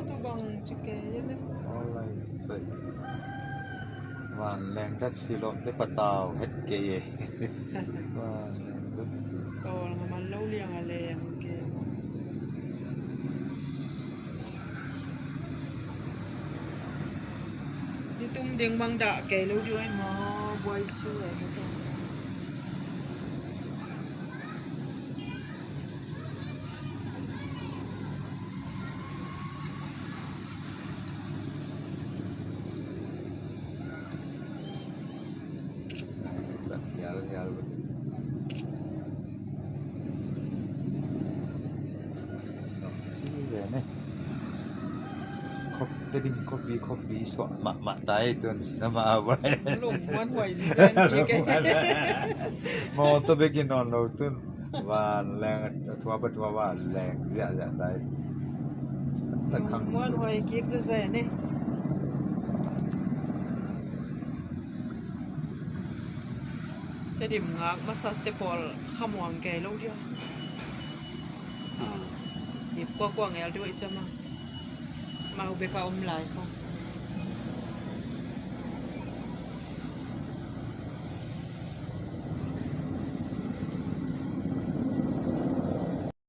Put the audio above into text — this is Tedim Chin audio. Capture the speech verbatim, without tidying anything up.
Tua bang ci kei e le. Aw lai sai. Vanleng taxi lawmte patau het kei e. Vanleng taxi. Tawl nga man lo liang a leng kei. Ni tum ding bang dah kei lo diu ai maw, buai su ai maw. Khop Tedim khuapi, khuapi suak mahmah ta ei tun. Na mah a buai. Lungmuan huai zen kik e. Mawtaw bek in nawn lo tun. Vanleng a thuap a thuap vanleng ziahziah ta ei. Takhang. Lungmuan huai kik zezen e. Tedim ngak masa te pawl khamuang kei lo dia. Ip kuakua ngel duai cama. Mau beka om lai kong.